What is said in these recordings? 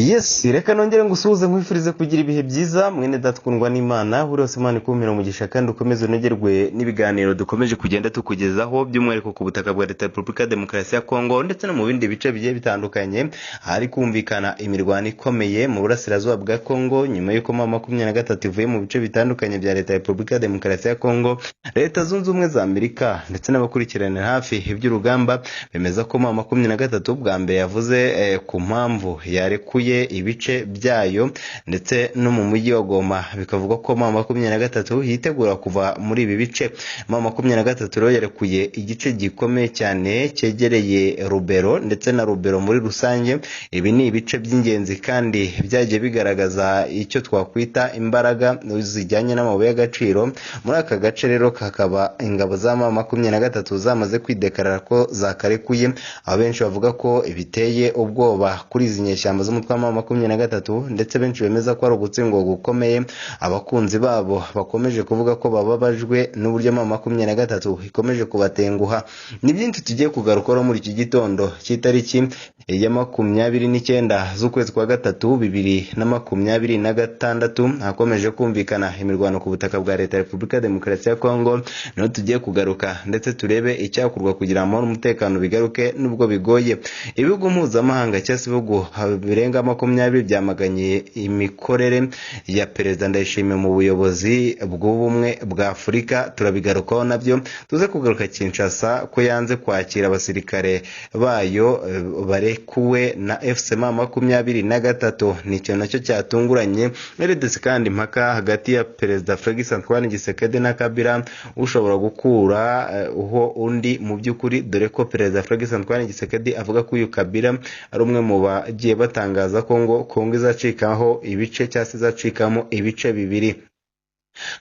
Yes, reka nongere ngusuhuze nkwifurize kugira ibihe byiza mwene data ukundwa n'Imana buri wese. Imana ikumpera umugisha kandi ukomeze unogerwe n'ibiganiro dukomeje kugenda tukugezaho, by'umwihariko ku butaka bwa Leta ya Repubulika ya Demokarasi ya Kongo ndetse no mu bindi bice bigiye bitandukanye ahari kumvikana imirwano ikomeye mu burasirazuba bwa Kongo, nyuma y'uko M23 ivuye mu bice bitandukanye bya Leta ya Repubulika ya Demokarasi ya Kongo. Leta Zunze Ubumwe za Amerika ndetse n'abakurikiranira hafi iby'urugamba bemeza ko M23 bwa mbere yavuze ku mpamvu yarekuye ibice byayo ndetse no mu mujyi wa Goma, bikavuga ko M23 yitegura kuva muri ibi bice. M23 rero yarekuye igice gikomeye cyane cyegereye Rubero ndetse na Rubero muri rusange. Ibi ni ibice by'ingenzi kandi byagiye bigaragaza icyo twakwita imbaraga zijyanye n'amabuye y'agaciro muri aka gace. Rero kakaba ingabo za M23 zamaze kwidekarara ko zakarekuye, aho benshi bavuga ko biteye ubwoba kuri izi nyeshyamba z'umutwe wa M23, ndetse benshi bemeza ko ari ugutsindwa gukomeye. Abakunzi babo bakomeje kuvuga ko bababajwe n'uburyo M23 ikomeje kubatenguha. Ni byinshi tugiye kugarukaho muri iki gitondo cy'itariki ya 29 z'ukwezi kwa gatatu 2026, hakomeje kumvikana imirwano ku butaka bwa Leta ya Repubulika ya Demokarasi ya Kongo. Niho tugiye kugaruka ndetse turebe icyakorwa kugira amahoro n'umutekano bigaruke nubwo bigoye. Ibihugu mpuzamahanga cyangwa se ibihugu birenga 20 byamaganye imikorere ya Perezida Ndayishimiye mu buyobozi bw'ubumwe bwa Afurika, turabigarukaho nabyo. Tuze kugaruka Kinshasa ko yanze kwakira abasirikare bayo barekuwe na FC M23, ni ikintu nacyo cyatunguranye. RDC kandi impaka hagati ya Perezida Felix Antoine Tshisekedi na Kabila ushobora gukura uho undi mu by'ukuri, dore ko Perezida Felix Antoine Tshisekedi avuga ko uyu Kabila ari umwe mu bagiye batangaza ko ngo Kongo izacikaho ibice cyangwa se izacikamo ibice bibiri.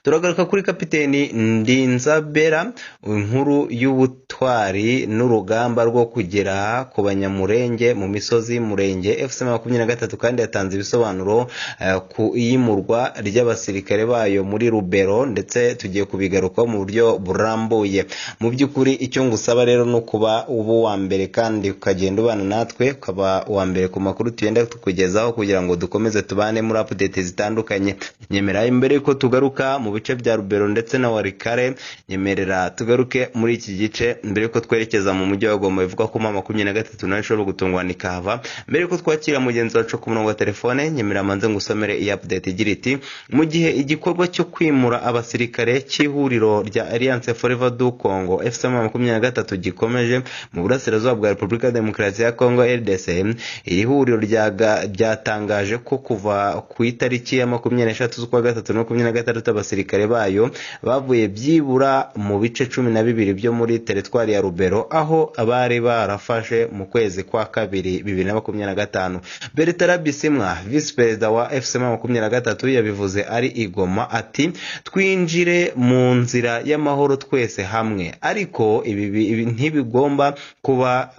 Turagaruka kuri Kapiteni Ndinzabera, inkuru y'ubutwari n'urugamba rwo kugera ku Banyamurenge mu misozi Murenge. FC 23 kandi yatanze ibisobanuro ku iyimurwa ry'abasirikare bayo muri Rubero, ndetse tugiye kubigarukaho mu buryo burambuye. Mu by'ukuri icyo ngusaba rero ni ukuba uba uwa mbere kandi ukagenda ubana natwe, ukaba uwa mbere ku makuru tugenda tukugezaho kugira ngo dukomeze tubane muri update zitandukanye. Nyemera imbere ko tugaruka mu bice bya Rubero ndetse na Walikale, nyemerera tugaruke muri iki gice mbere yuko twerekeza mu mujyi wa Goma bivuga ko M23 nayo ishobora gutungwana ikahava. Mbere yuko twakira mugenzi wacu ku murongo wa telefone, nyemerera manze ngusomere iyi update igira iti: mu gihe igikorwa cyo kwimura abasirikare cy'ihuriro rya Alliance Forever du Congo FC M23 gikomeje mu burasirazuba bwa Repubulika ya Demokarasi ya Congo RDC, iri huriro ryatangaje ko kuva ku itariki ya 23 z'ukwa gatatu 2026 abasirikare bayo bavuye byibura mu bice 12 byo muri teritwari ya Rubero, aho abari barafashe mu kwezi kwa kabiri 2025. Bertrand Bisimwa, visi perezida wa FC M23, yabivuze ari i Goma ati: twinjire mu nzira y'amahoro twese hamwe, ariko ibi ntibigomba kuba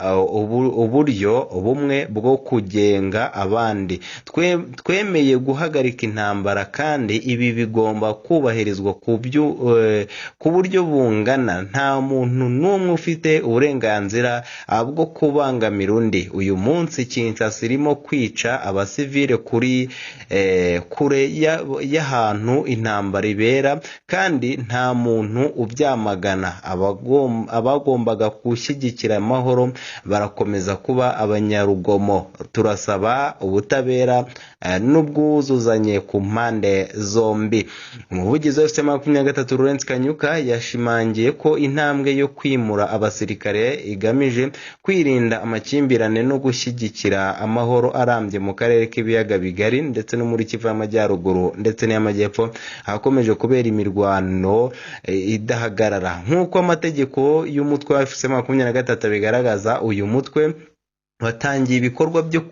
uburyo bumwe bwo kugenga abandi. Twemeye guhagarika intambara kandi ibi bigomba kubahirizwa ku buryo bungana. Nta muntu n'umwe ufite uburenganzira bwo kubangamira undi. Uyu munsi Kinshasa irimo kwica abasivile kuri kure y'ahantu intambara ibera, kandi nta muntu ubyamagana. Abagombaga gushyigikira amahoro barakomeza kuba abanyarugomo. Turasaba ubutabera n'ubwuzuzanye ku mpande zombi. Umuvugizi wa FC 23 Lawrence Kanyuka yashimangiye ko intambwe yo kwimura abasirikare igamije kwirinda amakimbirane no gushyigikira amahoro arambye mu karere k'ibiyaga bigari ndetse no muri Kivu y'Amajyaruguru ndetse n'iy'Amajyepfo, ahakomeje kubera imirwano idahagarara. Nk'uko amategeko y'umutwe wa FC 23 abigaragaza, uyu mutwe watangiye ibikorwa byo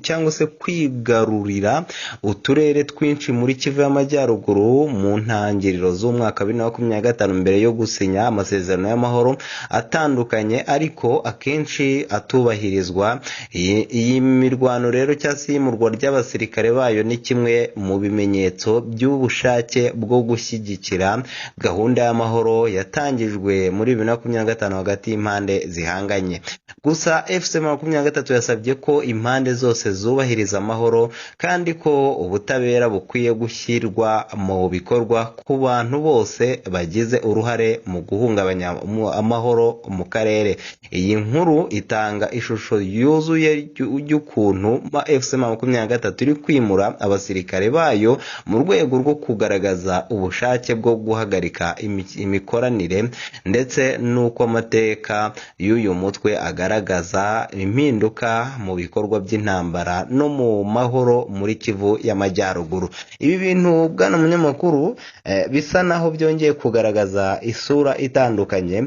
cyangwa se kwigarurira uturere twinshi muri Kivu y'Amajyaruguru mu ntangiriro z'umwaka 2025, mbere yo gusinya amasezerano y'amahoro atandukanye ariko akenshi atubahirizwa. Iyi mirwano rero cyangwa se iyimurwa ry'abasirikare bayo ni kimwe mu bimenyetso by'ubushake bwo gushyigikira gahunda y'amahoro yatangijwe muri 2025 hagati y'impande zihanganye. Gusa FC AFC 23 yasabye ko impande zose zubahiriza amahoro kandi ko ubutabera bukwiye gushyirwa mu bikorwa ku bantu bose bagize uruhare mu guhungabanya amahoro mu karere. Iyi nkuru itanga ishusho yuzuye y'ukuntu AFC 23 iri kwimura abasirikare bayo mu rwego rwo kugaragaza ubushake bwo guhagarika imikoranire ndetse n'uko amateka y'uyu mutwe agaragaza impinduka mu bikorwa by'intambara no mu mahoro muri Kivu y'Amajyaruguru. Ibi bintu bwana munyamakuru bisa naho byongeye kugaragaza isura itandukanye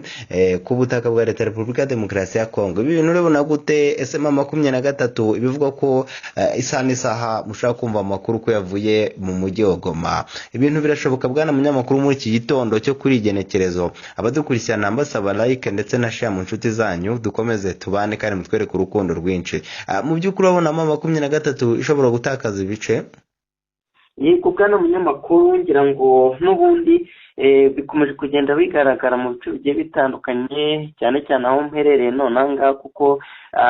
ku butaka bwa Leta ya Repubulika Demokarasi ya Kongo. Ibi bintu urabona gute? Ese M23 ibivuga ko isaha n'isaha mushaka kumva amakuru ko yavuye mu mujyi wa Goma. Ibintu birashoboka bwana munyamakuru muri iki gitondo cyo kuri igenekerezo. Abadukurikirana mbasaba like ndetse na share mu nshuti zanyu, dukomeze tubane kandi mutwereke urukundo rwinshi. Mu by'ukuri urabona M23 ishobora gutakaza ibice? Yego bwana munyamakuru, ngira ngo n'ubundi bikomeje kugenda bigaragara mu bice bigiye bitandukanye, cyane cyane aho mperereye nonaha ngaha, kuko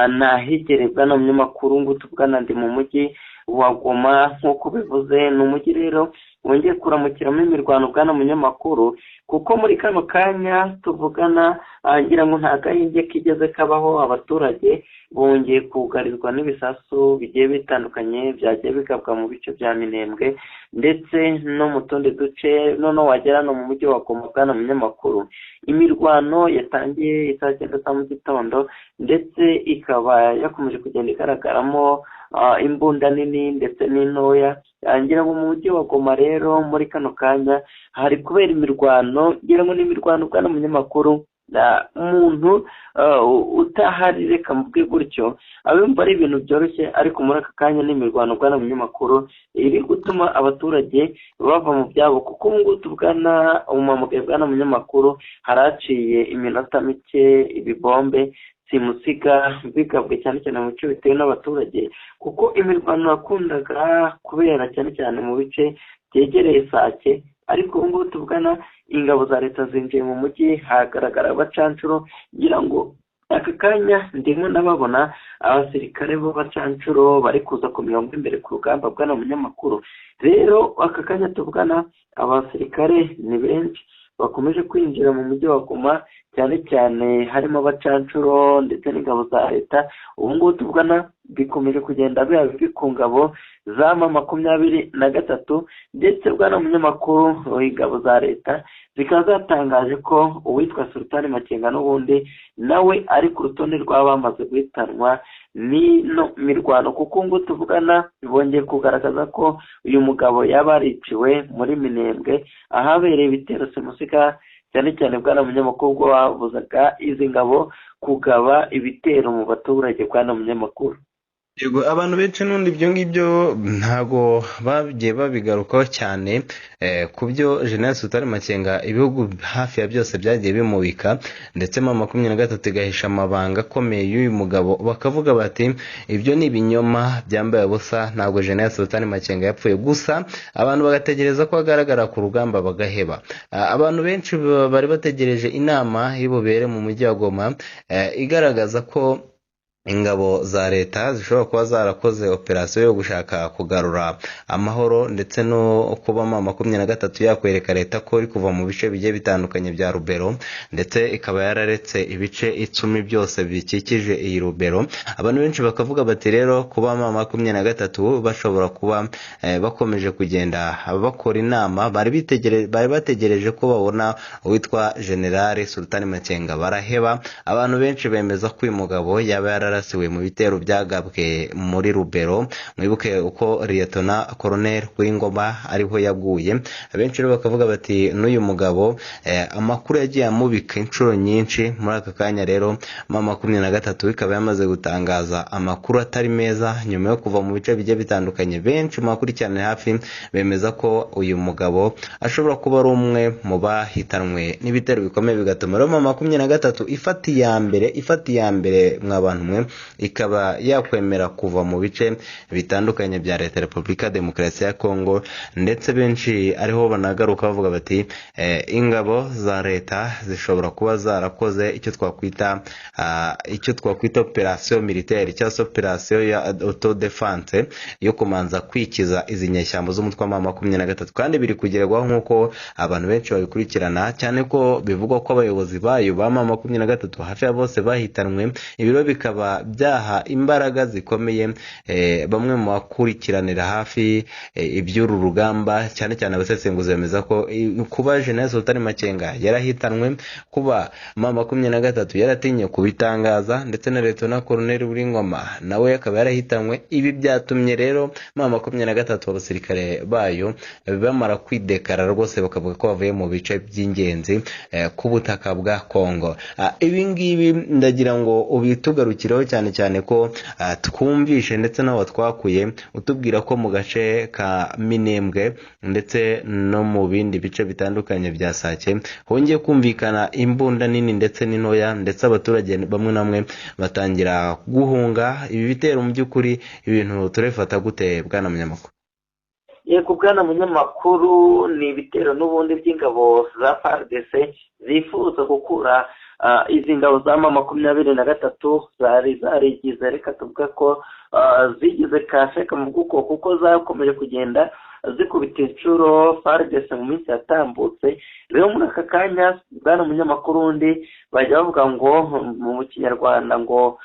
nahigereye bwana munyamakuru ngo tuvugana ndi mu mujyi wa Goma nk'uko bivuze. Ni umujyi rero wongeye kuramukiramo imirwano bwana munyamakuru, kuko muri kano kanya tuvugana ngira ngo nta gahenge kigeze kabaho, abaturage bongeye kugarizwa n'ibisasu bigiye bitandukanye byagiye bigabwa mu bice bya Minembwe ndetse no mu tundi duce. Noneho wagera no mu mujyi wa Goma bwana munyamakuru, imirwano yatangiye saa 9 za mu gitondo ndetse ikaba yakomeje kugenda igaragaramo imbunda nini ndetse n'intoya. Ngira ngo mu mujyi wa Goma rero muri kano kanya hari kubera imirwano, ngira ngo n'imirwano bwana munyamakuru, umuntu utahari reka mvuge gutyo abumva ari ibintu byoroshye, ariko muri aka kanya n'imirwano bwana munyamakuru iri gutuma abaturage bava mu byabo, kuko ubu ngubu tuvugana umumamagaye bwana munyamakuru haraciye iminota mike ibibombe simusiga bigabwe cyane cyane mu bice bitewe n'abaturage, kuko imirwano yakundaga kubera cyane cyane mu bice byegereye Sake. Ariko ubu ngubu tuvugana ingabo za leta zinjiye mu mujyi, hagaragara abacancuro. Ngira ngo aka kanya ndimo nababona abasirikare b'abacancuro bari kuza ku mirongo imbere ku rugamba bwana munyamakuru. Rero aka kanya tuvugana abasirikare ni benshi bakomeje kwinjira mu mujyi wa Goma, cyane cyane harimo abacancuro ndetse n'ingabo za leta. Ubu ngubu tuvugana bikomeje kugenda biba bibi ku ngabo za M23 ndetse bwana munyamakuru ingabo za leta zikaba zatangaje ko uwitwa Sultani Makenga n'ubundi nawe ari ku rutonde rw'abamaze guhitanwa n'ino mirwano, kuko ngo tuvugana bongeye kugaragaza ko uyu mugabo yaba yariciwe muri Minembwe ahabereye ibitero simusiga, cyane cyane bwana munyamakuru ubwo babuzaga izi ngabo kugaba ibitero mu baturage bwana munyamakuru. Yego, abantu benshi n'undi ibyo ngibyo ntago bagiye babigarukaho cyane ku byo General Sultani Makenga ibihugu hafi ya byose byagiye bimubika, ndetse M23 igahisha amabanga akomeye y'uyu mugabo, bakavuga bati ibyo ni ibinyoma byambaye ubusa, ntabwo General Sultani Makenga yapfuye. Gusa abantu bagategereza ko agaragara ku rugamba bagaheba. Abantu benshi bari bategereje inama y'ububere mu mujyi wa Goma igaragaza ko ingabo za leta zishobora kuba zarakoze operasiyo yo gushaka kugarura amahoro ndetse no kuba M23 yakwereka leta ko iri kuva mu bice bigiye bitandukanye bya Rubero, ndetse ikaba yararetse ibice 10 byose bikikije iyi Rubero. Abantu benshi bakavuga bati rero kuba M23 bashobora kuba bakomeje kugenda bakora inama, bari bategereje ko babona uwitwa General Sultani Makenga baraheba. Abantu benshi bemeza ko uyu mugabo yaba yararasiwe mu bitero byagabwe muri Rubero. Mwibuke uko Lieutenant Colonel Ngoma ariho yaguye. Abenshi rero bakavuga bati n'uyu mugabo amakuru yagiye amubika inshuro nyinshi. Muri aka kanya rero M23 ikaba yamaze gutangaza amakuru atari meza nyuma yo kuva mu bice bigiye bitandukanye. Benshi mu bakurikirana hafi bemeza ko uyu mugabo ashobora kuba ari umwe mu bahitanwe n'ibitero bikomeye, bigatuma rero M23 ifata iya mbere mwa bantu mwe M23 ikaba yakwemera kuva mu bice bitandukanye bya Leta Repubulika Demokarasi ya Kongo, ndetse benshi ariho banagaruka bavuga bati ingabo za leta zishobora kuba zarakoze icyo twakwita operation militaire cyangwa se operation ya autodefense yo kumanza kwikiza izi nyeshyamba z'umutwe wa M23, kandi biri kugerwaho nk'uko abantu benshi babikurikirana, cyane ko bivugwa ko abayobozi bayo ba M23 hafi ya bose bahitanwe. Ibiro bikaba byaha imbaraga zikomeye bamwe mu bakurikiranira hafi iby'uru rugamba, cyane cyane abasesenguzi bemeza ko kuba General Sultan Makenga yarahitanwe, kuba M23 yaratinye kubitangaza, ndetse na Lieutenant Colonel Willy Ngoma nawe akaba yarahitanwe. Ibi byatumye rero M23 abasirikare bayo bamara kwidekara rwose bakavuga ko bavuye mu bice by'ingenzi ku butaka bwa Kongo. Ibi ngibi ndagira ngo ubitugarukireho cyane cyane ko twumvishe ndetse n'aho twakuye utubwira ko mu gace ka Minembwe ndetse no mu bindi bice bitandukanye bya Sake hongeye kumvikana imbunda nini ndetse n'intoya, ndetse abaturage bamwe na bamwe batangira guhunga ibi bitero. Mu by'ukuri ibintu turabifata gute bwana munyamakuru? Yego bwana munyamakuru, ni ibitero n'ubundi by'ingabo za FARDC zifuza gukura izi ngabo za M23 zari zarigize, reka tuvuge ko zigize kasheka mu bwuko, kuko zakomeje kugenda zikubita inshuro FARDC mu minsi yatambutse. Rero muri aka kanya bwana munyamakuru undi bajya bavuga ngo mu Kinyarwanda ngo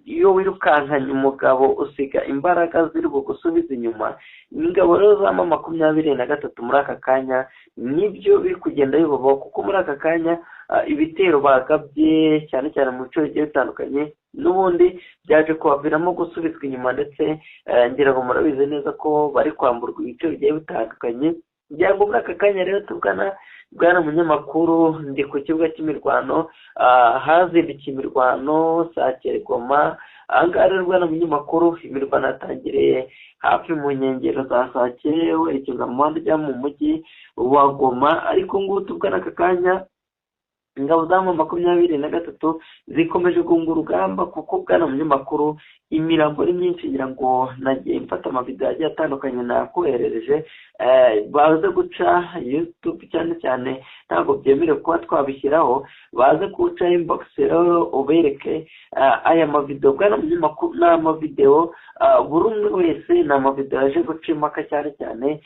iyo wirukankanye umugabo usiga imbaraga ziri bugusubiza inyuma. Ingabo rero za M23 muri aka kanya nibyo biri kugenda bibabaho, kuko muri aka kanya ibitero bagabye cyane cyane mu bice bigiye bitandukanye n'ubundi byaje kubaviramo gusubizwa inyuma, ndetse ngira ngo murabizi neza ko bari kwamburwa ibice bigiye bitandukanye. Ngira ngo muri aka kanya rero tugana bwana munyamakuru, ndi ku kibuga cy'imirwano, hazindukiye imirwano Sake Goma. Aha ngaha rero bwana munyamakuru, imirwano yatangiriye hafi mu nkengero za Sake werekeza mu muhanda ujya mu mujyi wa Goma, ariko ngubu tugana aka kanya ingabo za M23 zikomeje guhunga urugamba, kuko bwana munyamakuru imirambo ni myinshi. Ngira ngo nagiye mfata amavideo agiye atandukanye nakoherereje, baze guca YouTube cyane cyane ntabwo byemerewe kuba twabishyiraho, baze kuca inbox rero ubereke aya mavideo. Bwana munyamakuru, ni amavideo buri umwe wese, ni amavideo yaje guca impaka cyane cyane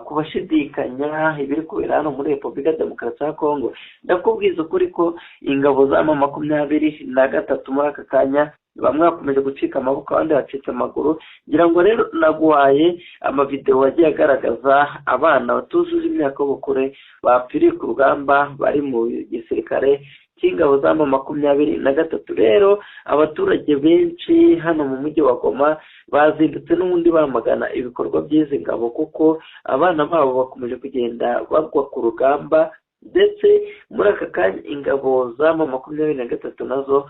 ku bashidikanya ibiri kubera hano muri Repubulika Demokarasi ya Kongo. Ndakubwiza ukuri ko ingabo za M23 muri aka kanya bamwe bakomeje gucika amaboko, abandi bacitse amaguru. Ngira ngo rero naguhaye amavideo agiye agaragaza abana batujuje imyaka y'ubukure bapfiriye ku rugamba bari mu gisirikare cy'ingabo za M23. Rero abaturage benshi hano mu mujyi wa Goma bazindutse n'ubundi bamagana ibikorwa by'izi ngabo, kuko abana babo bakomeje kugenda bagwa ku rugamba, ndetse muri aka kanya ingabo za M23 nazo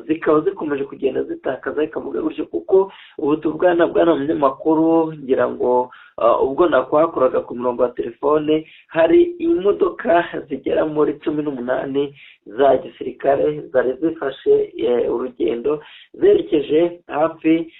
zikaba zikomeje kugenda zitakaza, ikavuga gutyo, kuko ubu tuvugana bwana munyamakuru, ngira ngo ubwo nakwakoraga ku murongo wa telefone hari imodoka zigera muri 18 za gisirikare zari zifashe urugendo zerekeje hafi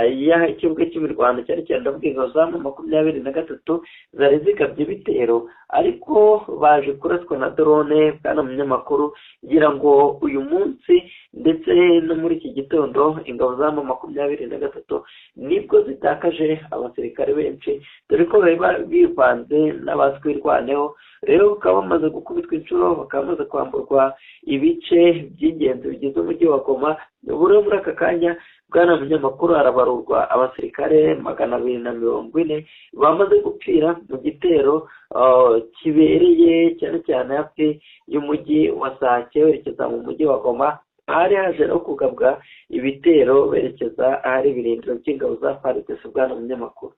y'ikibuga cy'imirwano, cyane cyane ndavuga ingabo za M23 zari zigabye ibitero, ariko baje kuraswa na drone. Bwana munyamakuru, ngira ngo uyu munsi ndetse no muri iki gitondo ingabo za M23 nibwo zitakaje abasirikare benshi, dore ko bari bivanze n'abatwirwaneho. Rero bakaba bamaze gukubitwa inshuro, bakaba bamaze kwamburwa ibice by'ingenzi bigize umujyi wa Goma. Ubu rero muri aka kanya bwana munyamakuru harabarurwa abasirikare 240 bamaze gupfira mu gitero kibereye cyane cyane hafi y'umujyi wa Sake werekeza mu mujyi wa Goma. Hari haje no kugabwa ibitero berekeza ahari ibirindiro by'ingabo za FARDC. Bwana munyamakuru,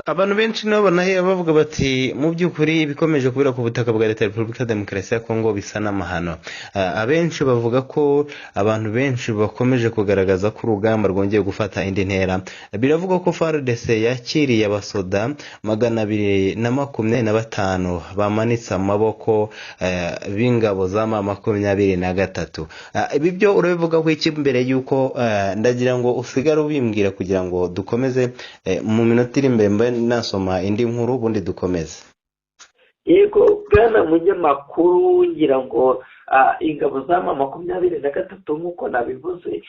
Abantu benshi nabo nahe bavuga bati mu by'ukuri ibikomeje kubera ku butaka bwa Leta ya Repubulika ya Demokarasi ya Kongo bisa n'amahano. Abenshi bavuga ko abantu benshi bakomeje kugaragaza ko urugamba rwongeye gufata indi ntera. Biravugwa ko FARDC yakiriye abasoda 225 bamanitse amaboko b'ingabo za M23. Ibi byo urabivuga ko iki mbere yuko ndagira ngo usigare ubimbwira kugira ngo dukomeze mu minota iri imbere mbe nasoma indi nkuru ubundi dukomeze. Yego bwana munyamakuru, ngira ngo ingabo za M23 nk'uko nabivuze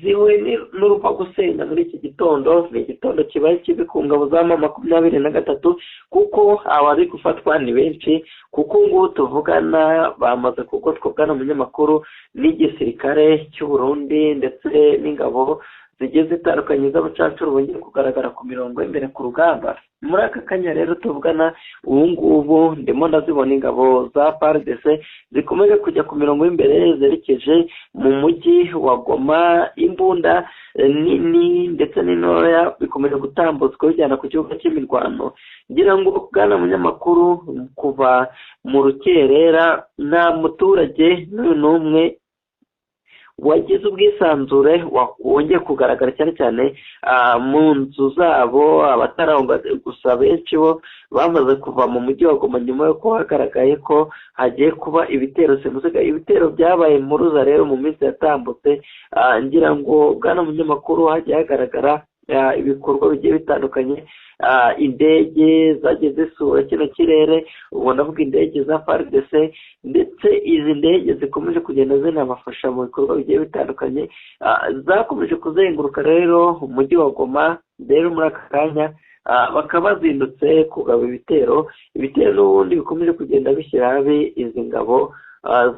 ziwe n'urupfa gusenya muri iki gitondo. Ni igitondo kibaye kibi ku ngabo za M23 kuko abari gufatwa ni benshi, kuko ngubu tuvugana bamaze kugotwa bwana munyamakuru n'igisirikare cy'u Burundi ndetse n'ingabo zigiye zitandukanye z'abacancuro bongeye kugaragara ku mirongo y'imbere ku rugamba. Muri aka kanya rero tuvugana ubu ngubu ndimo ndazibona ingabo za FARDC zikomeje kujya ku mirongo y'imbere zerekeje mu mujyi wa Goma. Imbunda nini ndetse n'intoya bikomeje gutambutswa bijyana ku kibuga cy'imirwano. Ngira ngo bwana munyamakuru, kuva mu rukerera nta muturage n'uyu n'umwe wagize ubwisanzure wongeye kugaragara, cyane cyane mu nzu zabo. Abatarangwa gusa benshi bo bamaze kuva mu mujyi wa Goma nyuma y'uko hagaragaye ko hagiye kuba ibitero simusiga. Ibitero byabaye mpuruza rero mu minsi yatambutse. Ngira ngo bwana munyamakuru, hagiye hagaragara ibikorwa bigiye bitandukanye, indege zagiye zisura kino kirere, ubwo ndavuga indege za FARDC, ndetse izi ndege zikomeje kugenda zinabafasha mu bikorwa bigiye bitandukanye, zakomeje kuzenguruka rero umujyi wa Goma. Rero muri aka kanya bakaba bazindutse kugaba ibitero, ibitero n'ubundi bikomeje kugenda bishyira habi izi ngabo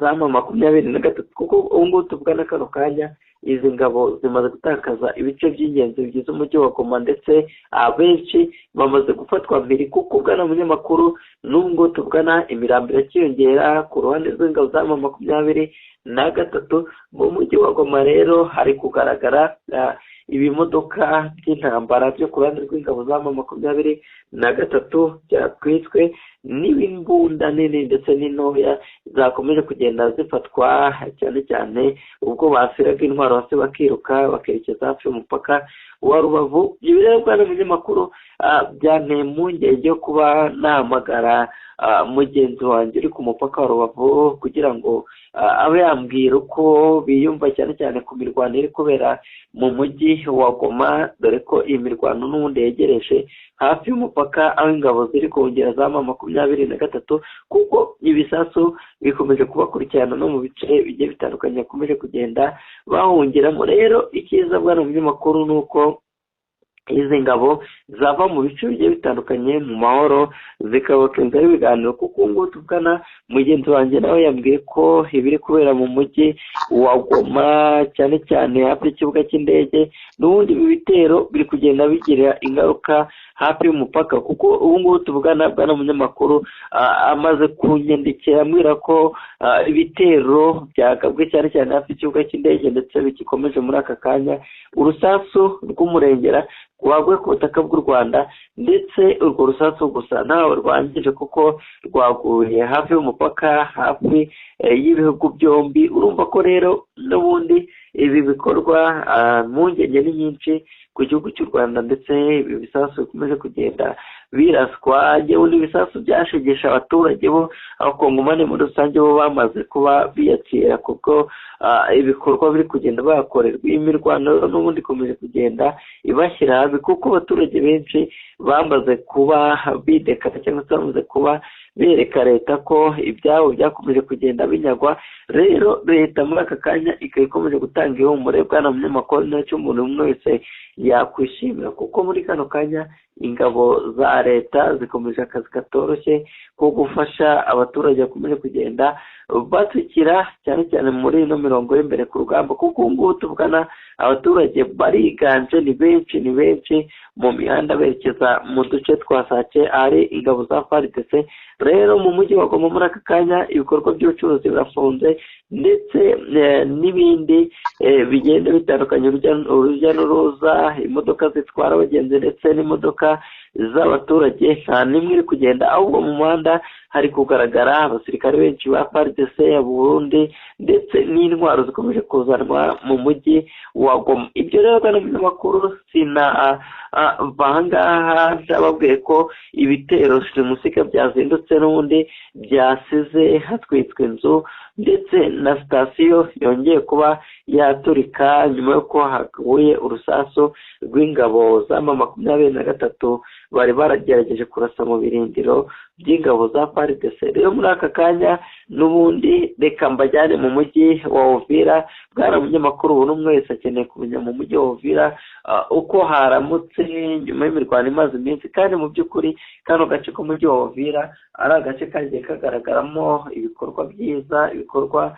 za M23, kuko ubu ngubu tuvugana kano kanya izi ngabo zimaze gutakaza ibice by'ingenzi bigize umujyi wa Goma, ndetse abenshi bamaze gufatwa mpiri, kuko bwana munyamakuru n'ubwo tuvugana imirambo irakiyongera ku ruhande rw'ingabo za M23. Mu mujyi wa Goma rero hari kugaragara ibimodoka by'intambara byo ku ruhande rw'ingabo za M23 byatwitswe n'ibimbunda nini ndetse n'intoya zakomeje kugenda zifatwa, cyane cyane ubwo basiraga intwaro hasi bakiruka bakerekeza hafi y'umupaka wa Rubavu. Ibi rero bwana munyamakuru byanteye impungenge yo kuba nahamagara mugenzi wanjye uri ku mupaka wa Rubavu kugira ngo abe yambwira uko biyumva, cyane cyane ku mirwano iri kubera mu mujyi wa Goma, dore ko iyi mirwano n'ubundi yegereje hafi y'umupaka aho ingabo ziri kongera za M23, kuko ibisasu bikomeje kubakurikirana no mu bice bigiye bitandukanye bakomeje kugenda bahungiramo. Rero icyiza bwana munyamakuru ni uko izi ngabo zava mu bice bigiye bitandukanye mu mahoro zikabaka inzira y'ibiganiro, kuko ngubu tuvugana mugenzi wanjye nawe yambwiye ko ibiri kubera mu mujyi wa Goma, cyane cyane hafi y'ikibuga cy'indege, n'ubundi ibi bitero biri kugenda bigira ingaruka hafi y'umupaka, kuko ubu ngubu tuvugana bwana munyamakuru amaze kunyandikira ambwira ko ibitero byagabwe cyane cyane hafi y'ikibuga cy'indege ndetse bigikomeje muri aka kanya. Urusasu rw'umurengera rwaguye ku butaka bw'u Rwanda, ndetse urwo rusasu gusa ntawe rwangije kuko rwaguye hafi y'umupaka, hafi y'ibihugu byombi. Urumva ko rero n'ubundi ibi bikorwa impungenge ni nyinshi ku gihugu cy'u Rwanda, ndetse ibi bisasu bikomeje kugenda biraswa. Yewe n'ibisasu byashegesha abaturage bo abakongomani muri rusange bo bamaze kuba biyakira, kuko ibikorwa biri kugenda bakorerwa. Imirwano n'ubundi ikomeje kugenda ibashyira habi, kuko abaturage benshi bamaze kuba bidekana cyangwa se bamaze kuba bereka leta ko ibyabo byakomeje kugenda binyagwa. Rero leta muri aka kanya ikaba ikomeje gutanga ihumure bwana munyamakuru, nacyo umuntu umwe wese yakwishimira, kuko muri kano kanya ingabo za leta zikomeje akazi katoroshye ko gufasha abaturage bakomeje kugenda batukira, cyane cyane muri ino mirongo y'imbere ku rugamba, kuko ubu ngubu tuvugana abaturage bariganje, ni benshi ni benshi mu mihanda berekeza mu duce twa Sake ahari ingabo za FARDC. Rero mu mujyi wa Goma muri aka kanya ibikorwa by'ubucuruzi birafunze, ndetse n'ibindi bigenda bitandukanye, urujya n'uruza, imodoka zitwara abagenzi ndetse n'imodoka z'abaturage nta n'imwe iri kugenda, ahubwo mu muhanda hari kugaragara abasirikare benshi ba FARDC ya Burundi ndetse n'intwaro zikomeje kuzanwa mu mujyi wa Goma. Ibyo rero bwana munyamakuru, sina ahangaha ndababwiye ko ibitero simusiga byazindutse n'ubundi byasize hatwitswe inzu ndetse na sitasiyo yongeye kuba yaturika nyuma y'uko haguye urusasu rw'ingabo za M23 bari baragerageje kurasa mu birindiro by'ingabo za FARDC. Rero muri aka kanya n'ubundi reka mbajyane mu mujyi wa Uvira. Bwana munyamakuru, ubu n'umwe wese akeneye kumenya mu mujyi wa Uvira uko haramutse nyuma y'imirwano imaze iminsi, kandi mu by'ukuri kano gace k'umujyi wa Uvira ari agace kagiye kagaragaramo ibikorwa byiza, ibikorwa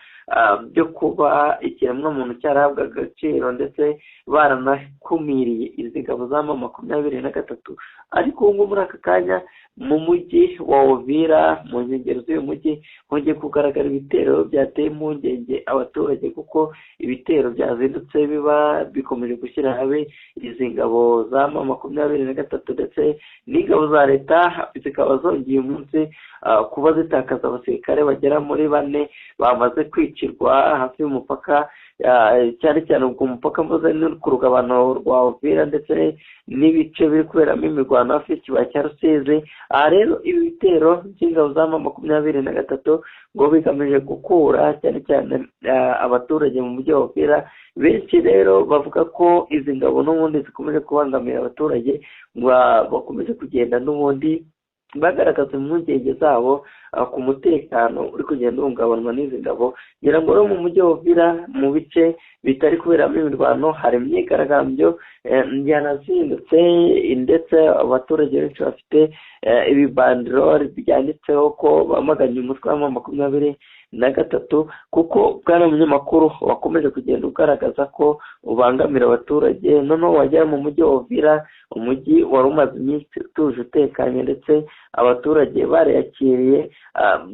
byo kuba ikiremwamuntu cyarahabwa agaciro ndetse baranakumiriye izi ngabo za M23. Ariko ubu ngubu muri aka kanya mu mujyi wa Uvira, mu nkengero z'uyu mujyi, hongeye kugaragara ibitero byateye impungenge abaturage, kuko ibitero byazindutse biba bikomeje gushyira hamwe izi ngabo za M23 ndetse n'ingabo za leta zikaba zongeye umunsi kuba zitakaza abasirikare bagera muri 4 bamaze kwicirwa hafi y'umupaka, cyane cyane ubwo umupaka mvuze ni ku rugabano rwa Uvira ndetse n'ibice biri kuberamo imirwano hafi y'ikibaya cya Rusizi. Aha rero ibi bitero by'ingabo za M23 ngo bigamije gukura cyane cyane abaturage mu mujyi wa Uvira. Benshi rero bavuga ko izi ngabo n'ubundi zikomeje kubangamira abaturage, ngo bakomeje kugenda n'ubundi bagaragaza impungenge zabo ku mutekano uri kugenda uhungabanywa n'izi ngabo. Ngira ngo rero mu mujyi wa Uvira, mu bice bitari kuberamo imirwano, hari imyigaragambyo yanazindutse ndetse abaturage benshi bafite ibibanderole byanditseho ko bamaganye umutwe wa M23, kuko bwana munyamakuru wakomeje kugenda ugaragaza ko ubangamira abaturage. Noneho wagera mu mujyi wa Uvira, umujyi wari umaze iminsi utuje utekanye ndetse abaturage bariyakiriye.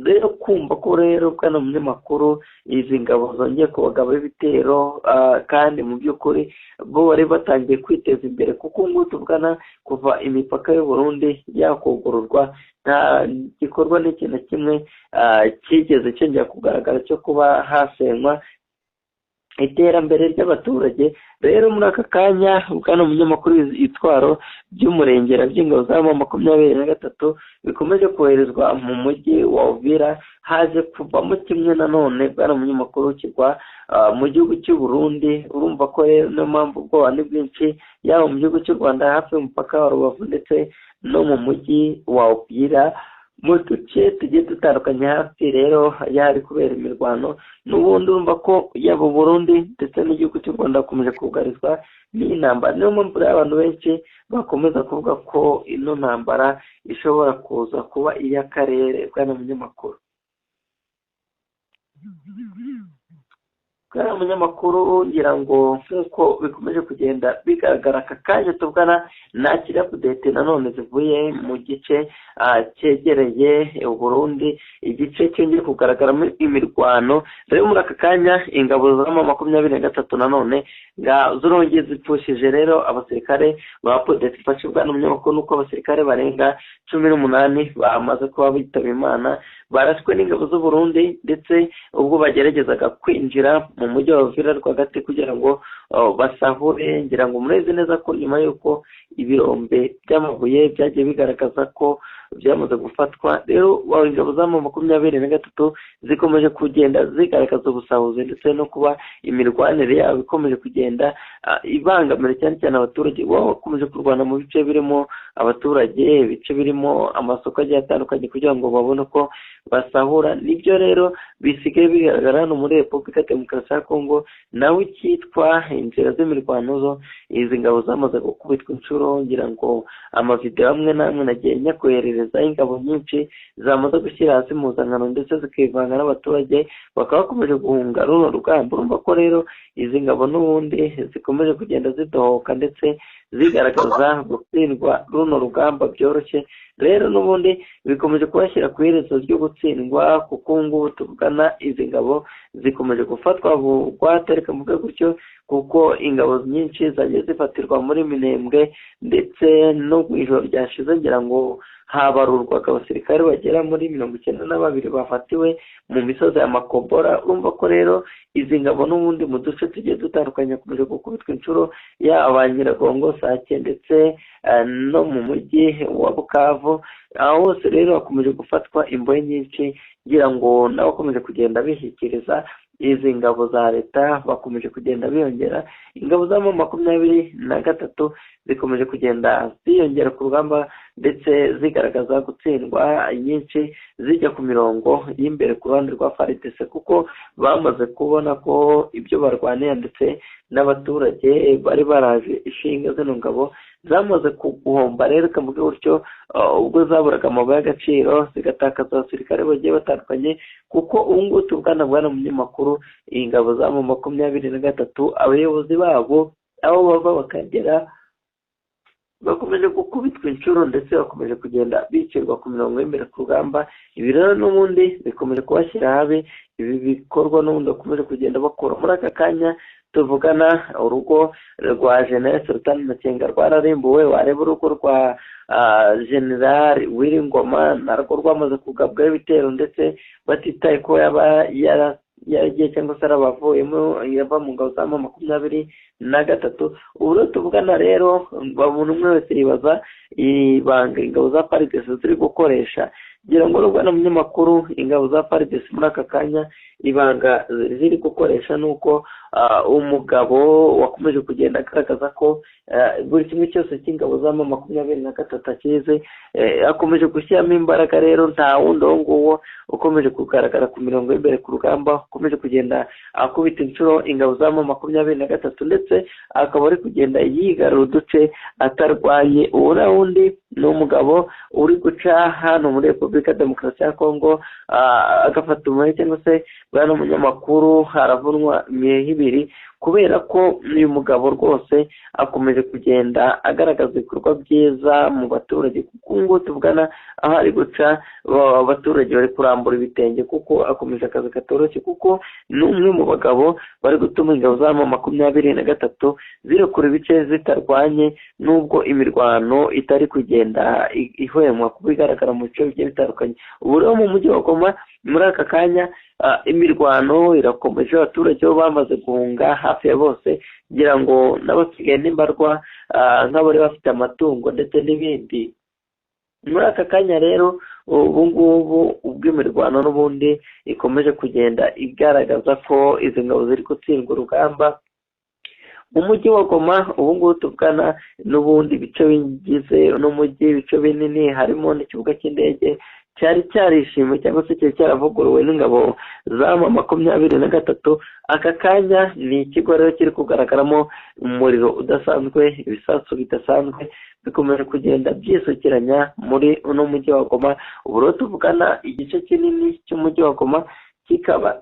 Rero kumva ko rero bwana munyamakuru izi ngabo zongeye kubagaba ibitero, kandi mu by'ukuri bo bari batangiye kwiteza imbere, kuko ngubu tuvugana kuva imipaka y'u Burundi yakugururwa nta gikorwa n'ikintu kimwe cyigeze cyongera kugaragara cyo kuba hasenywa iterambere ry'abaturage. Rero muri aka kanya bwana munyamakuru, itwaro by'umurengera by'ingabo za M23 bikomeje koherezwa mu mujyi wa Uvira, haje kuvamo kimwe nanone bwana munyamakuru kigwa mu gihugu cy'u Burundi. Urumva ko rero niyo mpamvu ubwoba ni bwinshi, yaba mu gihugu cy'u Rwanda hafi y'umupaka wa Rubavu ndetse no mu mujyi wa Uvira, mu duce tugiye dutandukanye hafi rero yari kubera imirwano. N'ubundi urumva ko yaba Burundi ndetse n'igihugu cy'u Rwanda bakomeje kugarizwa n'iyi ntambara. Niyo mpamvu rero abantu benshi bakomeza kuvuga ko ino ntambara ishobora kuza kuba iy'akarere. Bwana munyamakuru, bwana munyamakuru, ngira ngo nk'uko bikomeje kugenda bigaragara aka kanya tuvugana, nakira update nanone zivuye mu gice cyegereye Burundi, igice cyongeye kugaragaramo imirwano. Rero muri aka kanya ingabo za M23 nanone zirongeye zipfushije rero abasirikare ba Podeti ifashe. Bwana munyamakuru, nuko abasirikare barenga 18 bamaze kuba bitaba Imana, barashwe n'ingabo z'u Burundi ndetse ubwo bageragezaga kwinjira mu mujyi wa Uvira rwagati kugira ngo basahure. Ngira ngo murezi neza ko nyuma y'uko ibirombe by'amabuye byagiye bigaragaza ko byamaze gufatwa, rero ingabo za M23 zikomeje kugenda zigaragaza ubusahuzi ndetse no kuba imirwanire yabo ikomeje kugenda ibangamira cyane cyane abaturage. Bakomeje kurwana mu bice birimo abaturage, ibice birimo amasoko agiye atandukanye kugira ngo babone uko basahura. Nibyo rero bisigaye bigaragara hano muri Repubulika Demokarasi ya Kongo. Nawe icyitwa inzira z'imirwano zo izi ngabo zamaze gukubitwa inshuro, ngira ngo amavideo amwe n'amwe nagiye nyakoherereza ingabo nyinshi zamaze gushyira hasi impuzankano ndetse zikivanga n'abaturage, bakaba bakomeje guhunga runo rugamba. Urumva ko rero izi ngabo n'ubundi zikomeje kugenda zidohoka ndetse zigaragaza gutsindwa runo rugamba byoroshye. Rero n'ubundi bikomeje kubashyira ku iherezo ryo gutsindwa, kuko ubu ngubu tuvugana izi ngabo zikomeje gufatwa bugwate, reka mvuge gutyo, kuko ingabo nyinshi zagiye zifatirwa muri Minembwe, ndetse no mu ijoro ryashize ngira ngo habarurwaga abasirikare bagera muri 92 bafatiwe mu misozi ya Makobora. Urumva ko rero izi ngabo n'ubundi mu duce tugiye dutandukanye hakomeje gukubitwa inshuro, yaba Nyiragongo, Sake ndetse no mu mujyi wa Bukavu. Aho hose rero hakomeje gufatwa imbohe nyinshi, ngira ngo nabo bakomeje kugenda bishyikiriza izi ngabo za leta, bakomeje kugenda biyongera. Ingabo za M23 zikomeje kugenda ziyongera ku rugamba, ndetse zigaragaza gutsindwa nyinshi zijya ku mirongo y'imbere ku ruhande rwa FARDC, kuko bamaze kubona ko ibyo barwanira ndetse n'abaturage bari baraje ishinga zino ngabo zamaze guhomba. Rero kamuge gutyo, ubwo zaburaga amabuye y'agaciro zigatakaza abasirikare bagiye batandukanye, kuko ubu ngubu tuvugana bwana munyamakuru, ingabo za M23 abayobozi babo aho bava bakagera bakomeje gukubitwa inshuro, ndetse bakomeje kugenda bicirwa ku mirongo y'imbere ku rugamba. Ibi rero n'ubundi bikomeje kubashyira habi, ibi bikorwa n'ubundi bakomeje kugenda bakora. Muri aka kanya tuvugana urugo rwa General Sultan Makenga rwararimbuwe, wareba urugo rwa General Wiringoma narwo rwamaze kugabwaho ibitero, ndetse batitaye ko yaba yaragiye cyangwa se arabavuyemo yava mu ngabo za M23. Ubu rero tuvugana rero umuntu umwe wese yibaza ibanga ingabo za FARDC ziri gukoresha. Ngira ngo rubwana munyamakuru, ingabo za FARDC muri aka kanya ibanga ziri gukoresha nuko umugabo wakomeje kugenda agaragaza ko buri kimwe cyose cy'ingabo za M23 akize, akomeje gushyiramo imbaraga. Rero nta wundi uwo nguwo ukomeje kugaragara ku mirongo y'imbere ku rugamba, ukomeje kugenda akubita inshuro ingabo za M23, ndetse akaba ari kugenda yigarura uduce atarwanye. Uwo na wundi ni umugabo uri guca hano muri Repubulika Demokarasi ya Kongo, agafata umuhe cyangwa se bwana munyamakuru haravunwa imiheha ibiri, kubera ko uyu mugabo rwose akomeje kugenda agaragaza ibikorwa byiza mu baturage, kuko ngo tuvugana aho ari guca abaturage bari kurambura ibitenge, kuko akomeje akazi katoroshye, kuko ni umwe mu bagabo bari gutuma ingabo za M23 zirekura ibice zitarwanye, nubwo imirwano itari kugenda ihwemwa kuba igaragara mu bice bigiye bitandukanye. Ubu rero mu mujyi wa Goma muri aka kanya imirwano irakomeje, abaturage bo bamaze guhunga hafi ya bose, kugira ngo n'abasigaye n'imbarwa nk'abari bafite amatungo ndetse n'ibindi. Muri aka kanya rero ubu ngubu ubwo imirwano n'ubundi ikomeje kugenda igaragaza ko izi ngabo ziri gutsindwa urugamba mu mujyi wa Goma. Ubu ngubu tuvugana n'ubundi ibice bigize n'umujyi, ibice binini harimo n'ikibuga cy'indege cyari cyarishimwe cyangwa se cyari cyaravuguruwe n'ingabo za M23. Aka kanya ni ikigo rero kiri kugaragaramo umuriro udasanzwe, ibisasu bidasanzwe bikomeje kugenda byisukiranya muri uno mujyi wa Goma. Ubu rero tuvugana igice kinini cy'umujyi wa Goma kikaba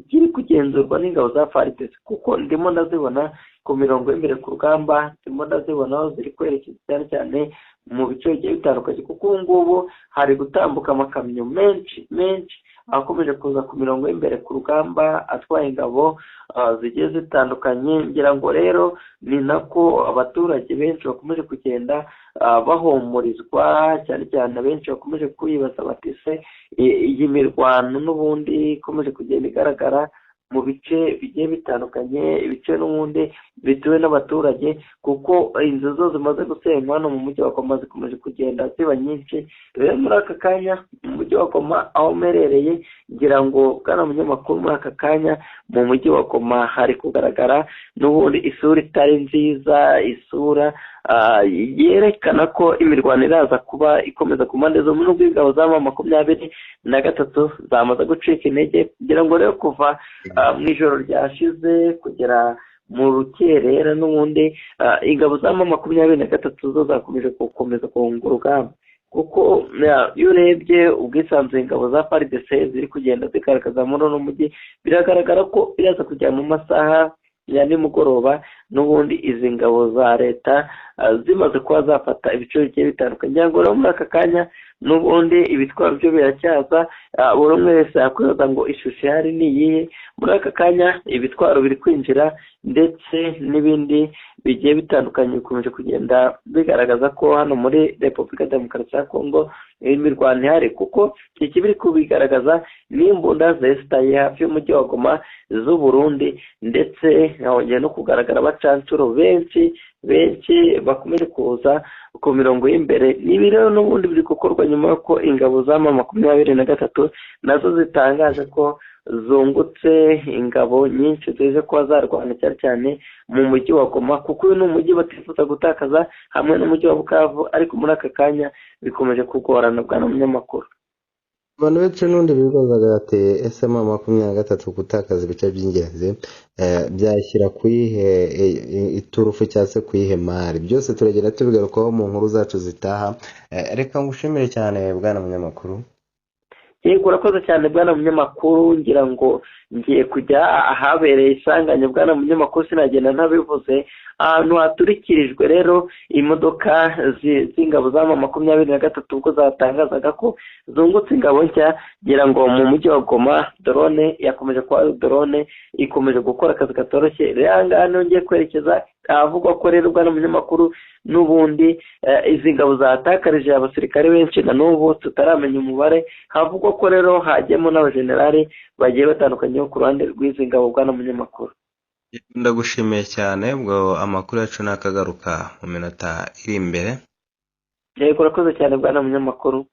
kiri kugenzurwa n'ingabo za FARDC, kuko ndimo ndazibona ku mirongo y'imbere ku rugamba, ndimo ndazibona aho ziri kwerekeza cyane cyane mu bice bigiye bitandukanye, kuko ubu ngubu hari gutambuka amakamyo menshi menshi akomeje kuza ku mirongo y'imbere ku rugamba atwaye ingabo zigiye zitandukanye. Ngira ngo rero ni nako abaturage benshi bakomeje kugenda bahumurizwa, cyane cyane abenshi bakomeje kwibaza bati se iyi mirwano n'ubundi ikomeje kugenda igaragara mu bice bigiye bitandukanye, ibice n'ubundi bituwe n'abaturage, kuko inzu zo zimaze gusenywa hano mu mujyi wa Goma zikomeje kugenda ziba nyinshi. Rero muri aka kanya mu mujyi wa Goma aho mperereye, ngira ngo bwana munyamakuru, muri aka kanya mu mujyi wa Goma hari kugaragara n'ubundi isura itari nziza, isura yerekana ko imirwano iraza kuba ikomeza ku mpande zombi, nubwo ingabo za M23 zamaze gucika intege. Ngira ngo rero kuva mu ijoro ryashize kugera mu rukerera n'ubundi ingabo za M23 zo zakomeje gukomeza guhunga urugamba, kuko iyo urebye ubwisanzure ingabo za FARDC ziri kugenda zigaragaza muri uno mujyi, biragaragara ko biraza kujya mu masaha ya nimugoroba n'ubundi izi ngabo za leta zimaze kuba zafata ibice bigiye bitandukanye. Ngira ngo rero muri aka kanya n'ubundi ibitwaro byo biracyaza, buri umwe wese yakwibaza ngo ishusho ihari ni iyihe. Muri aka kanya ibitwaro biri kwinjira ndetse n'ibindi bigiye bitandukanye bikomeje kugenda bigaragaza ko hano muri Repubulika Demokarasi ya Kongo imirwano ihari, kuko iki biri kubigaragaza ni imbunda zesitaye hafi y'umujyi wa Goma z'u Burundi, ndetse hongeye no kugaragara abacancuro benshi benshi bakomeje kuza ku mirongo y'imbere. Ibi rero n'ubundi biri gukorwa nyuma y'uko ingabo za M23 nazo zitangaje ko zungutse ingabo nyinshi zize kuba zarwana cyane cyane mu mujyi wa Goma, kuko uyu ni umujyi batifuza gutakaza hamwe n'umujyi wa Bukavu, ariko muri aka kanya bikomeje kugorana bwana munyamakuru. Abantu benshi n'undi bibazaga bati ese M23 gutakaza ibice by'ingenzi byashyira kuyihe iturufu cyangwa se kuyihe mari? Byose turagenda tubigarukaho mu nkuru zacu zitaha. Reka ngushimire cyane bwana munyamakuru. Yego, urakoze cyane bwana munyamakuru. Ngira ngo ngiye kujya ahabereye isanganya bwana munyamakuru, sinagenda ntabivuze. Ahantu haturikirijwe rero imodoka z'ingabo za M23 ubwo zatangazaga ko zungutse ingabo nshya, ngira ngo mu mujyi wa Goma drone yakomeje kuba drone ikomeje gukora akazi katoroshye. Rero aha ngaha niho ngiye kwerekeza, ahavugwa ko rero bwana munyamakuru n'ubundi izi ngabo zatakarije abasirikare benshi na n'ubu tutaramenya umubare. Havugwa ko rero hajyemo n'abajenerali bagiye batandukanye ku ruhande rw'izi ngabo bwana munyamakuru. Ndagushimiye cyane, ubwo amakuru yacu nakagaruka mu minota iri imbere. Yego, urakoze cyane bwana munyamakuru.